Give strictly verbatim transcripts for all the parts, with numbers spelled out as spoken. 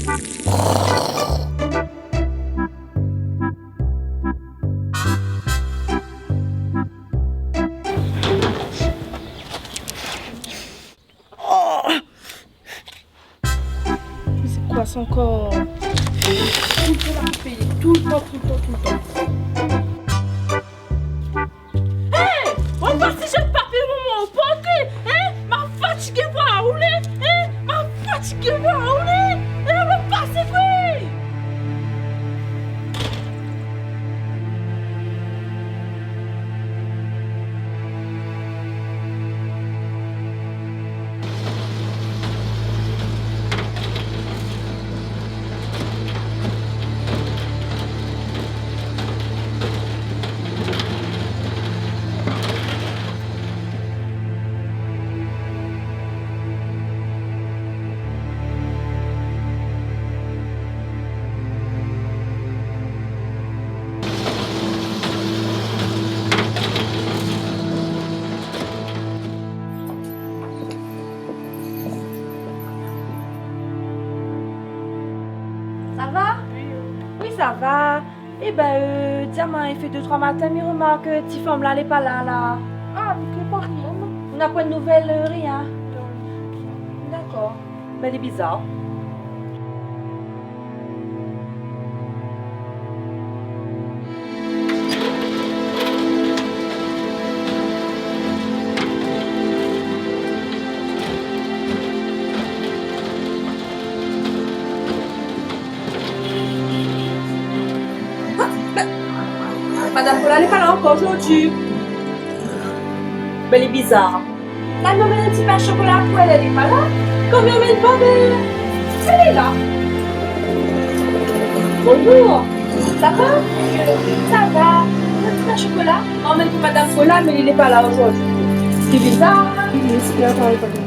Oh ! Mé sé koi sa ankor ? Toultan la pou péyé, toultan, toultan, toultan. Hé ! Ou pa si zot papié momon o porté, hin ? Ma fatigé pou roulé, hin ? Ma fatigé pou roulé, hin ? Ou pa si koué ? Sa va ? Oui, sa va. Ében, eu, Diamant, i fé dé troi matin, mi romark, eu, ti fanm la, lé pa la, la. Ah, mi koné pa rien, non. Ou na poin nouvèl, eu, rien ? Non. Dakor. Mé lé bizar. Ah, mé madam Paula lé pa la ankor zordi. Mé lé bizar. La, mi amenn in ti pin shokola pou èl, èl lé pa la. Kan mi amenn pa, bin, èl lé la. Bonjour. Sa va ? Sa va. In ti pin shokola. Mi amenn pou madam Paula, mé li lé pa la zordi. Sé bizar, hin ? Mé sé pa la pa vni.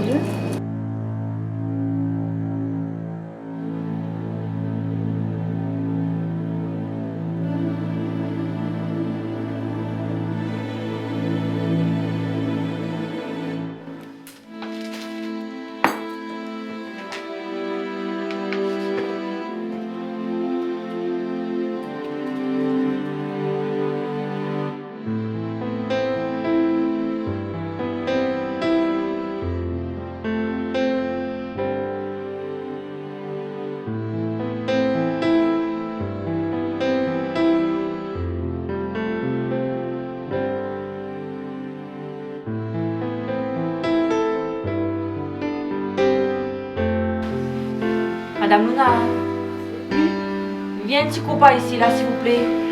Madam Luna, vien in ti kou par isi la, silvouplé.